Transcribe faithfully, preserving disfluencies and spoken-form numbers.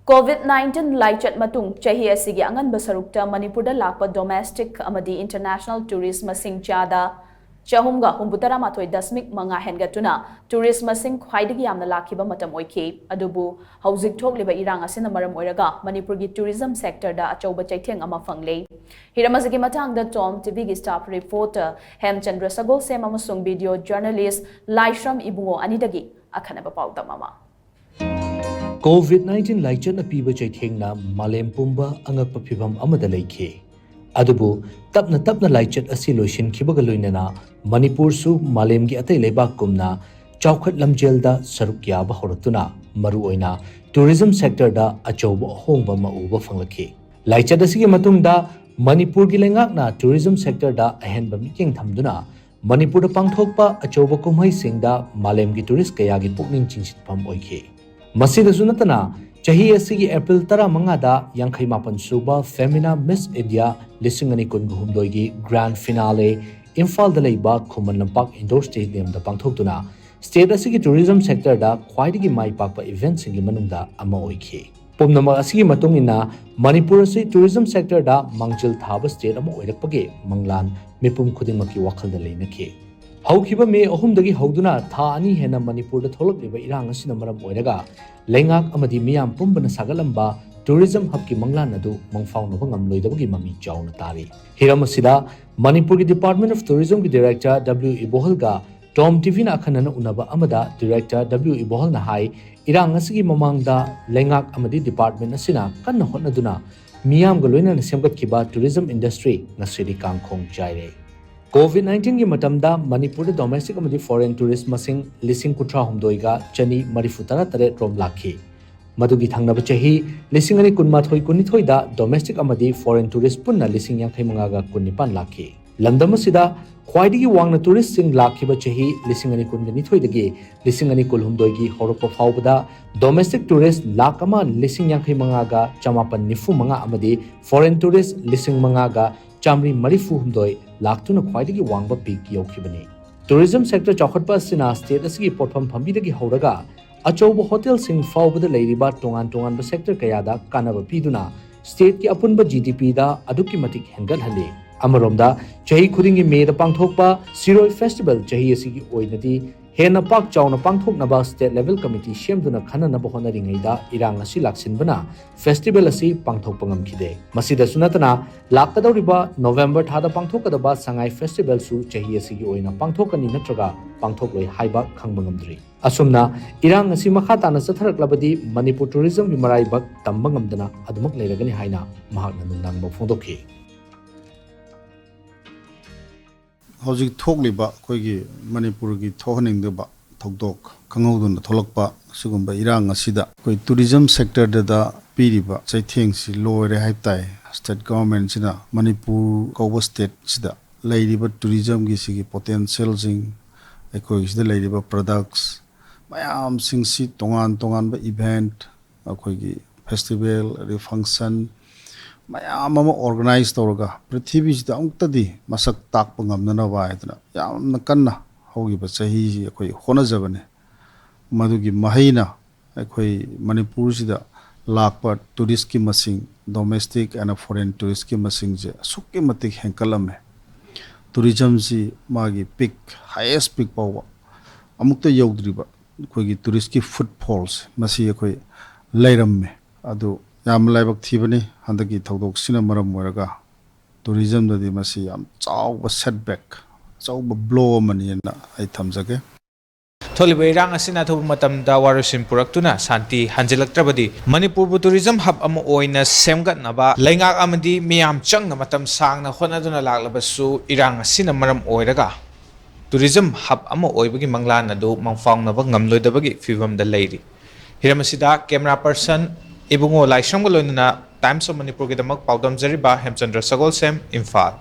COVID nineteen ꯂꯥꯏꯆꯠ ꯃꯇꯨꯡ ꯆꯍꯤ ꯑꯁꯤꯒꯤ ꯑꯉꯟꯕ ꯁꯔꯨꯛꯇ ꯃꯅꯤꯄꯨꯔꯗ ꯂꯥꯛꯄ ꯗꯣꯃꯦꯁꯇꯤꯛ ꯑꯃꯗꯤ ꯏꯟꯇꯔꯅꯦꯁꯅꯦꯜ ꯇꯨꯔꯤꯁ꯭ꯠ ꯃꯁꯤꯡ ꯆꯥꯗ ꯆꯍꯨꯝꯒ ꯍꯨꯝꯐꯨ ꯇꯔꯥ ꯃꯥꯊꯣꯏ ꯗꯁꯃꯤꯛ ꯃꯉꯥ ꯍꯦꯟꯒꯠꯇꯨꯅ ꯇꯨꯔꯤꯁ꯭ꯠ ꯃꯁꯤꯡ ꯈ꯭ꯋꯥꯏꯗꯒꯤ ꯌꯥꯝꯅ ꯂꯥꯛꯈꯤꯕ ꯃꯇꯝ ꯑꯣꯏꯈꯤ꯫ ꯑꯗꯨꯕꯨ ꯍꯧꯖꯤꯛ ꯊꯣꯛꯂꯤꯕ ꯏꯔꯥꯡ ꯑꯁꯤꯅ ꯃꯔꯝ ꯑꯣꯏꯔꯒ ꯃꯅꯤꯄꯨꯔꯒꯤ ꯇꯨꯔꯤꯖꯝ ꯁꯦꯛꯇꯔꯗ ꯑꯆꯧꯕ ꯆꯩꯊꯦꯡ ꯑꯃ ꯐꯪꯂꯦ꯫ ꯍꯤꯔꯝ ꯑꯁꯤꯒꯤ ꯃꯇꯥꯡꯗ ꯇꯣꯝ ꯇꯤꯚꯤꯒꯤ ꯁ꯭ꯇꯥꯐ ꯔꯤꯄꯣꯔꯇꯔ ꯍꯦꯝꯆꯟꯗ꯭ꯔ ꯁꯒꯣꯜꯁꯦꯝ ꯑꯃꯁꯨꯡ ꯚꯤꯗꯤꯑꯣ ꯖꯔꯅꯦꯂꯤꯁ꯭ꯠ ꯂꯥꯏꯁ꯭ꯔꯝ ꯏꯕꯨꯡꯉꯣ ꯑꯅꯤꯗꯒꯤ ꯑꯈꯟꯅꯕ ꯄꯥꯎꯗꯝ ꯑꯃ꯫ ꯀꯣꯚꯤꯗ ꯅꯥꯏꯟꯇꯤꯟ ꯂꯥꯏꯆꯠꯅ ꯄꯤꯕ ꯆꯩꯊꯦꯡꯅ ꯃꯥꯂꯦꯝ ꯄꯨꯝꯕ ꯑꯉꯛꯄ ꯐꯤꯚꯝ ꯑꯃꯗ ꯂꯩꯈꯤ꯫ ꯑꯗꯨꯕꯨ ꯇꯞꯅ ꯇꯞꯅ ꯂꯥꯏꯆꯠ ꯑꯁꯤ ꯂꯣꯏꯁꯤꯟꯈꯤꯕꯒ ꯂꯣꯏꯅꯅ ꯃꯅꯤꯄꯨꯔꯁꯨ ꯃꯥꯂꯦꯝꯒꯤ ꯑꯇꯩ ꯂꯩꯕꯥꯛꯀꯨꯝꯅ ꯆꯥꯎꯈꯠ ꯂꯝꯖꯦꯜꯗ ꯁꯔꯨꯛ ꯌꯥꯕ ꯍꯧꯔꯛꯇꯨꯅ ꯃꯔꯨꯑꯣꯏꯅ ꯇꯨꯔꯤꯖꯝ ꯁꯦꯛꯇꯔꯗ ꯑꯆꯧꯕ ꯑꯍꯣꯡꯕ ꯑꯃ ꯎꯕ ꯐꯪꯂꯛꯈꯤ꯫ ꯂꯥꯏꯆꯠ ꯑꯁꯤꯒꯤ ꯃꯇꯨꯡꯗ ꯃꯅꯤꯄꯨꯔꯒꯤ ꯂꯩꯉꯥꯛꯅ ꯇꯨꯔꯤꯖꯝ ꯁꯦꯛꯇꯔꯗ ꯑꯍꯦꯟꯕ ꯃꯤꯠꯌꯦꯡ ꯊꯝꯗꯨꯅ ꯃꯅꯤꯄꯨꯔꯗ ꯄꯥꯡꯊꯣꯛꯄ ꯑꯆꯧꯕ ꯀꯨꯝꯍꯩꯁꯤꯡꯗ ꯃꯥꯂꯦꯝꯒꯤ ꯇꯨꯔꯤꯁ꯭ꯠ ꯀꯌꯥꯒꯤ ꯄꯨꯛꯅꯤꯡ ꯆꯤꯡꯁꯤꯟꯐꯝ ꯑꯣꯏꯈꯤ꯫ ꯃꯁꯤꯗꯁꯨ ꯅꯠꯇꯅ ꯆꯍꯤ ꯑꯁꯤꯒꯤ ꯑꯦꯄ꯭ꯔꯤꯜ ꯇꯔꯥꯃꯉꯥꯗ ꯌꯥꯡꯈꯩ ꯃꯥꯄꯟ ꯁꯨꯕ ꯐꯦꯃꯤꯅꯥ ꯃꯤꯁ ꯏꯟꯗꯤꯌꯥ ꯂꯤꯁꯤꯡ ꯑꯅꯤ ꯀꯨꯟꯒ ꯍꯨꯝꯗꯣꯏꯒꯤ ꯒ꯭ꯔꯥꯟ ꯐꯤꯅꯥꯂꯦ ꯏꯝꯐꯥꯜꯗ ꯂꯩꯕ ꯈꯨꯃꯟ ꯂꯝꯄꯥꯛ ꯏꯟꯗꯣꯔ ꯁ꯭ꯇꯦꯗꯤꯌꯝꯗ ꯄꯥꯡꯊꯣꯛꯇꯨꯅ ꯁ꯭ꯇꯦꯠ ꯑꯁꯤꯒꯤ ꯇꯨꯔꯤꯖꯝ ꯁꯦꯛꯇꯔꯗ ꯈ꯭ꯋꯥꯏꯗꯒꯤ ꯃꯥꯏ ꯄꯥꯛꯄ ꯏꯚꯦꯟꯠꯁꯤꯡꯒꯤ ꯃꯅꯨꯡꯗ ꯑꯃ ꯑꯣꯏꯈꯤ꯫ ꯄꯨꯝꯅꯃꯛ ꯑꯁꯤꯒꯤ ꯃꯇꯨꯡ ꯏꯟꯅ ꯃꯅꯤꯄꯨꯔ ꯑꯁꯤ ꯇꯨꯔꯤꯖꯝ ꯁꯦꯛꯇꯔꯗ ꯃꯥꯡꯖꯤꯜ ꯊꯥꯕ ꯁ꯭ꯇꯦꯠ ꯑꯃ ꯑꯣꯏꯔꯛꯄꯒꯤ ꯃꯪꯂꯥꯟ ꯃꯤꯄꯨꯝ ꯈꯨꯗꯤꯡꯃꯛꯀꯤ ꯋꯥꯈꯜꯗ ꯂꯩꯅꯈꯤ꯫ ꯍꯧꯈꯤꯕ ꯃꯦ ꯑꯍꯨꯝꯗꯒꯤ ꯍꯧꯗꯨꯅ ꯊꯥ ꯑꯅꯤ ꯍꯦꯟꯅ ꯃꯅꯤꯄꯨꯔꯗ ꯊꯣꯛꯂꯛꯂꯤꯕ ꯏꯔꯥꯡ ꯑꯁꯤꯅ ꯃꯔꯝ ꯑꯣꯏꯔꯒ ꯂꯩꯉꯥꯛ ꯑꯃꯗꯤ ꯃꯤꯌꯥꯝ ꯄꯨꯝꯕꯅ ꯁꯥꯒꯠꯂꯝꯕ ꯇꯨꯔꯤꯖꯝ ꯍꯕꯀꯤ ꯃꯪꯂꯥꯟ ꯑꯗꯨ ꯃꯪꯐꯥꯎꯅꯕ ꯉꯝꯂꯣꯏꯗꯕꯒꯤ ꯃꯃꯤ ꯆꯥꯎꯅ ꯇꯥꯔꯤ꯫ ꯍꯤꯔꯝ ꯑꯁꯤꯗ ꯃꯅꯤꯄꯨꯔꯒꯤ ꯗꯤꯄꯥꯔꯠꯃꯦꯟꯠ ꯑꯣꯐ ꯇꯨꯔꯤꯖꯝꯒꯤ ꯗꯤꯔꯦꯛꯇꯔ ꯗꯕ꯭ꯂꯤꯎ ꯏꯕꯣꯍꯜꯒ ꯇꯣꯝ ꯇꯤꯚꯤꯅ ꯑꯈꯟꯅꯅ ꯎꯅꯕ ꯑꯃꯗ ꯗꯤꯔꯦꯛꯇꯔ ꯗꯕ꯭ꯂꯤꯎ ꯏꯕꯣꯍꯜꯅ ꯍꯥꯏ, ꯏꯔꯥꯡ ꯑꯁꯤꯒꯤ ꯃꯃꯥꯡꯗ ꯂꯩꯉꯥꯛ ꯑꯃꯗꯤ ꯗꯤꯄꯥꯔꯠꯃꯦꯟꯠ ꯑꯁꯤꯅ ꯀꯟꯅ ꯍꯣꯠꯅꯗꯨꯅ ꯃꯤꯌꯥꯝꯒ ꯂꯣꯏꯅꯅ ꯁꯦꯝꯒꯠꯈꯤꯕ ꯇꯨꯔꯤꯖꯝ ꯏꯟꯗꯁꯇ꯭ꯔꯤ ꯉꯁꯤꯗꯤ ꯀꯥꯡꯈꯣꯡ ꯆꯥꯏꯔꯦ꯫ ꯀꯣꯚꯤꯗ ꯅꯥꯏꯟꯇꯤꯟꯒꯤ ꯃꯇꯝꯗ ꯃꯅꯤꯄꯨꯔꯗ ꯗꯣꯃꯦꯁꯇꯤꯛ ꯑꯃꯗꯤ ꯐꯣꯔꯦꯟ ꯇꯨꯔꯤꯁ꯭ꯠ ꯃꯁꯤꯡ ꯂꯤꯁꯤꯡ ꯀꯨꯟꯊ꯭ꯔꯥ ꯍꯨꯝꯗꯣꯏꯒ ꯆꯅꯤ ꯃꯔꯤꯐꯨ ꯇꯔꯥ ꯇꯔꯦꯠ ꯔꯣꯝ ꯂꯥꯛꯈꯤ꯫ ꯃꯗꯨꯒꯤ ꯊꯪꯅꯕ ꯆꯍꯤ ꯂꯤꯁꯤꯡ ꯑꯅꯤ ꯀꯨꯟꯃꯥꯊꯣꯏ ꯀꯨꯟꯅꯤꯊꯣꯏꯗ ꯗꯣꯃꯦꯁꯇꯤꯛ ꯑꯃꯗꯤ ꯐꯣꯔꯦꯟ ꯇꯨꯔꯤꯁ꯭ꯠ ꯄꯨꯟꯅ ꯂꯤꯁꯤꯡ ꯌꯥꯡꯈꯩ ꯃꯉꯥꯒ ꯀꯨꯟꯅꯤꯄꯥꯟ ꯂꯥꯛꯈꯤ꯫ ꯂꯝꯗꯝ ꯑꯁꯤꯗ ꯈ꯭ꯋꯥꯏꯗꯒꯤ ꯋꯥꯡꯅ ꯇꯨꯔꯤꯁ꯭ꯠꯁꯤꯡ ꯂꯥꯛꯈꯤꯕ ꯆꯍꯤ ꯂꯤꯁꯤꯡ ꯑꯅꯤ ꯀꯨꯟꯒ ꯅꯤꯊꯣꯏꯗꯒꯤ ꯂꯤꯁꯤꯡ ꯑꯅꯤ ꯀꯨꯟꯍꯨꯝꯗꯣꯏꯒꯤ ꯍꯧꯔꯛꯄ ꯐꯥꯎꯕꯗ ꯗꯣꯃꯦꯁꯇꯤꯛ ꯇꯨꯔꯤꯁ꯭ꯠ ꯂꯥꯈ ꯑꯃ ꯂꯤꯁꯤꯡ ꯌꯥꯡꯈꯩ ꯃꯉꯥꯒ ꯆꯃꯥꯄꯟ ꯅꯤꯐꯨ ꯃꯉꯥ ꯑꯃꯗꯤ ꯐꯣꯔꯦꯟ ꯇꯨꯔꯤꯁ꯭ꯠ ꯂꯤꯁꯤꯡ ꯃꯉꯥꯒ ꯆꯥꯃꯔꯤ ꯃꯔꯤꯐꯨ ꯍꯨꯝꯗꯣꯏ ꯂꯥꯛꯇꯨꯅ ꯈ꯭ꯋꯥꯏꯗꯒꯤ ꯋꯥꯡꯕ ꯄꯤꯛ ꯌꯧꯈꯤꯕꯅꯤ꯫ ꯇꯨꯔꯤꯖꯝ ꯁꯦꯛꯇꯔ ꯆꯥꯎꯈꯠꯄ ꯑꯁꯤꯅ ꯁ꯭ꯇꯦꯠ ꯑꯁꯤꯒꯤ ꯄꯣꯠꯐꯝ ꯐꯝꯕꯤꯗꯒꯤ ꯍꯧꯔꯒ ꯑꯆꯧꯕ ꯍꯣꯇꯦꯜꯁꯤꯡ ꯐꯥꯎꯕꯗ ꯂꯩꯔꯤꯕ ꯇꯣꯉꯥꯟ ꯇꯣꯉꯥꯟꯕ ꯁꯦꯛꯇꯔ ꯀꯌꯥꯗ ꯀꯥꯟꯅꯕ ꯄꯤꯗꯨꯅ ꯁ꯭ꯇꯦꯠꯀꯤ ꯑꯄꯨꯟꯕ ꯖꯤ ꯗꯤ ꯄꯤꯗ ꯑꯗꯨꯛꯀꯤ ꯃꯇꯤꯛ ꯍꯦꯟꯒꯠꯍꯜꯂꯤ꯫ ꯑꯃꯔꯣꯝꯗ, ꯆꯍꯤ ꯈꯨꯗꯤꯡꯒꯤ ꯃꯦꯗ ꯄꯥꯡꯊꯣꯛꯄ ꯁꯤꯔꯣꯏ ꯐꯦꯁꯇꯤꯚꯦꯜ ꯆꯍꯤ ꯑꯁꯤꯒꯤ ꯑꯣꯏꯅꯗꯤ ꯍꯦꯟꯅ ꯄꯥꯛ ꯆꯥꯎꯅ ꯄꯥꯡꯊꯣꯛꯅꯕ ꯁ꯭ꯇꯦꯠ ꯂꯦꯚꯦꯜ ꯀꯃꯤꯇꯤ ꯁꯦꯝꯗꯨꯅ ꯈꯟꯅꯅꯕ ꯍꯣꯠꯅꯔꯤꯉꯩꯗ ꯏꯔꯥꯡ ꯑꯁꯤ ꯂꯥꯛꯁꯤꯟꯕꯅ ꯐꯦꯁꯇꯤꯚꯦꯜ ꯑꯁꯤ ꯄꯥꯡꯊꯣꯛꯄ ꯉꯝꯈꯤꯗꯦ꯫ ꯃꯁꯤꯗꯁꯨ ꯅꯠꯇꯅ, ꯂꯥꯛꯀꯗꯧꯔꯤꯕ ꯅꯣꯚꯦꯝꯕꯔ ꯊꯥꯗ ꯄꯥꯡꯊꯣꯛꯀꯗꯕ ꯁꯉꯥꯏ ꯐꯦꯁꯇꯤꯚꯦꯜꯁꯨ ꯆꯍꯤ ꯑꯁꯤꯒꯤ ꯑꯣꯏꯅ ꯄꯥꯡꯊꯣꯛꯀꯅꯤ ꯅꯠꯇ꯭ꯔꯒ ꯄꯥꯡꯊꯣꯛꯂꯣꯏ ꯍꯥꯏꯕ ꯈꯪꯕ ꯉꯝꯗ꯭ꯔꯤ꯫ ꯑꯁꯨꯝꯅ ꯏꯔꯥꯡ ꯑꯁꯤ ꯃꯈꯥ ꯇꯥꯅ ꯆꯠꯊꯔꯛꯂꯕꯗꯤ ꯃꯅꯤꯄꯨꯔ ꯇꯨꯔꯤꯖꯝꯒꯤ ꯃꯔꯥꯏꯕꯛ ꯇꯝꯕ ꯉꯝꯗꯅ ꯑꯗꯨꯃꯛ ꯂꯩꯔꯒꯅꯤ ꯍꯥꯏꯅ ꯃꯍꯥꯛꯅ ꯅꯨꯡꯅꯥꯡꯕ ꯐꯣꯡꯗꯣꯛꯈꯤ꯫ ꯍꯧꯖꯤꯛ ꯊꯣꯛꯂꯤꯕ ꯑꯩꯈꯣꯏꯒꯤ ꯃꯅꯤꯄꯨꯔꯒꯤ ꯊꯣꯛꯍꯟꯅꯤꯡꯗꯕ ꯊꯧꯗꯣꯛ ꯈꯪꯍꯧꯗꯅ ꯊꯣꯛꯂꯛꯄ ꯑꯁꯤꯒꯨꯝꯕ ꯏꯔꯥꯡ ꯑꯁꯤꯗ ꯑꯩꯈꯣꯏ ꯇꯨꯔꯤꯖꯝ ꯁꯦꯛꯇꯔꯗ ꯄꯤꯔꯤꯕ ꯆꯩꯊꯦꯡꯁꯤ ꯂꯣꯏꯔꯦ ꯍꯥꯏꯕ ꯇꯥꯏ꯫ ꯁ꯭ꯇꯦꯠ ꯒꯣꯚꯔꯟꯃꯦꯟꯠꯁꯤꯅ ꯃꯅꯤꯄꯨꯔ ꯀꯧꯕ ꯁ꯭ꯇꯦꯠꯁꯤꯗ ꯂꯩꯔꯤꯕ ꯇꯨꯔꯤꯖꯝꯒꯤ ꯁꯤꯒꯤ ꯄꯣꯇꯦꯟꯁꯤꯌꯦꯜꯁꯤꯡ, ꯑꯩꯈꯣꯏꯒꯤꯁꯤꯗ ꯂꯩꯔꯤꯕ ꯄ꯭ꯔꯗꯛꯁ ꯃꯌꯥꯝꯁꯤꯡꯁꯤ ꯇꯣꯉꯥꯟ ꯇꯣꯉꯥꯟꯕ ꯏꯚꯦꯟꯠ, ꯑꯩꯈꯣꯏꯒꯤ ꯐꯦꯁꯇꯤꯚꯦꯜ, ꯑꯗꯩ ꯐꯪꯁꯟ ꯃꯌꯥꯝ ꯑꯃ ꯑꯣꯔꯒꯅꯥꯏꯖ ꯇꯧꯔꯒ ꯄ꯭ꯔꯤꯊꯤꯕꯤꯁꯤꯗ ꯑꯃꯨꯛꯇꯗꯤ ꯃꯁꯛ ꯇꯥꯛꯄ ꯉꯝꯅꯅꯕ ꯍꯥꯏꯗꯅ ꯌꯥꯝꯅ ꯀꯟꯅ ꯍꯧꯈꯤꯕ ꯆꯍꯤꯁꯤ ꯑꯩꯈꯣꯏ ꯍꯣꯠꯅꯖꯕꯅꯤ꯫ ꯃꯗꯨꯒꯤ ꯃꯍꯩꯅ ꯑꯩꯈꯣꯏ ꯃꯅꯤꯄꯨꯔꯁꯤꯗ ꯂꯥꯛꯄ ꯇꯨꯔꯤꯁꯀꯤ ꯃꯁꯤꯡ, ꯗꯣꯃꯦꯁꯇꯤꯛ ꯑꯦꯟ ꯐꯣꯔꯦꯟ ꯇꯨꯔꯤꯁꯀꯤ ꯃꯁꯤꯡꯁꯦ ꯑꯁꯨꯛꯀꯤ ꯃꯇꯤꯛ ꯍꯦꯟꯀꯠꯂꯝꯃꯦ꯫ ꯇꯨꯔꯤꯖꯝꯁꯤ ꯃꯥꯒꯤ ꯄꯤꯛ, ꯍꯥꯏꯌꯦꯁ ꯄꯤꯛ ꯐꯥꯎꯕ ꯑꯃꯨꯛꯇ ꯌꯧꯗ꯭ꯔꯤꯕ ꯑꯩꯈꯣꯏꯒꯤ ꯇꯨꯔꯤꯁꯀꯤ ꯐꯨꯠꯐꯣꯜꯁꯦ ꯃꯁꯤ ꯑꯩꯈꯣꯏ ꯂꯩꯔꯝꯃꯦ꯫ ꯑꯗꯨ ꯌꯥꯝ ꯂꯥꯏꯕꯛ ꯊꯤꯕꯅꯤ, ꯍꯟꯗꯛꯀꯤ ꯊꯧꯗꯣꯛꯁꯤꯅ ꯃꯔꯝ ꯑꯣꯏꯔꯒ ꯇꯨꯔꯤꯖꯝꯗꯗꯤ ꯃꯁꯤ ꯌꯥꯝ ꯆꯥꯎꯕ ꯁꯦꯠꯕꯦꯛ, ꯑꯆꯧꯕ ꯕ꯭ꯂꯣ ꯑꯃꯅꯤꯅ ꯑꯩ ꯊꯝꯖꯒꯦ꯫ ꯊꯣꯛꯂꯤꯕ ꯏꯔꯥꯡ ꯑꯁꯤꯅ ꯑꯊꯨꯕ ꯃꯇꯝꯗ ꯋꯥꯔꯣꯏꯁꯤꯟ ꯄꯨꯔꯛꯇꯨꯅ ꯁꯥꯟꯇꯤ ꯍꯟꯖꯤꯜꯂꯛꯇ꯭ꯔꯕꯗꯤ ꯃꯅꯤꯄꯨꯔꯕꯨ ꯇꯨꯔꯤꯖꯝ ꯍꯕ ꯑꯃ ꯑꯣꯏꯅ ꯁꯦꯝꯒꯠꯅꯕ ꯂꯩꯉꯥꯛ ꯑꯃꯗꯤ ꯃꯤꯌꯥꯝ ꯆꯪꯅ ꯃꯇꯝ ꯁꯥꯡꯅ ꯍꯣꯠꯅꯗꯨꯅ ꯂꯥꯛꯂꯕꯁꯨ ꯏꯔꯥꯡ ꯑꯁꯤꯅ ꯃꯔꯝ ꯑꯣꯏꯔꯒ ꯇꯨꯔꯤꯖꯝ ꯍꯕ ꯑꯃ ꯑꯣꯏꯕꯒꯤ ꯃꯪꯂꯥꯟ ꯑꯗꯨ ꯃꯪꯐꯥꯎꯅꯕ ꯉꯝꯂꯣꯏꯗꯕꯒꯤ ꯐꯤꯕꯝꯗ ꯂꯩꯔꯤ꯫ ꯍꯤꯔꯝ ꯑꯁꯤꯗ ꯀꯦꯃꯦꯔꯥ ꯄꯔꯁꯟ ꯏꯕꯨꯡꯉꯣ ꯂꯥꯏꯁ꯭ꯔꯝꯒ ꯂꯣꯏꯅꯅ ꯇꯥꯏꯝꯁ ꯑꯣꯐ ꯃꯅꯤꯄꯨꯔꯒꯤꯗꯃꯛ ꯄꯥꯎꯗꯝꯖꯔꯤꯕ ꯍꯦꯝꯆꯟꯗ꯭ꯔ ꯁꯒꯣꯜꯁꯦꯝ, ꯏꯝꯐꯥꯜ꯫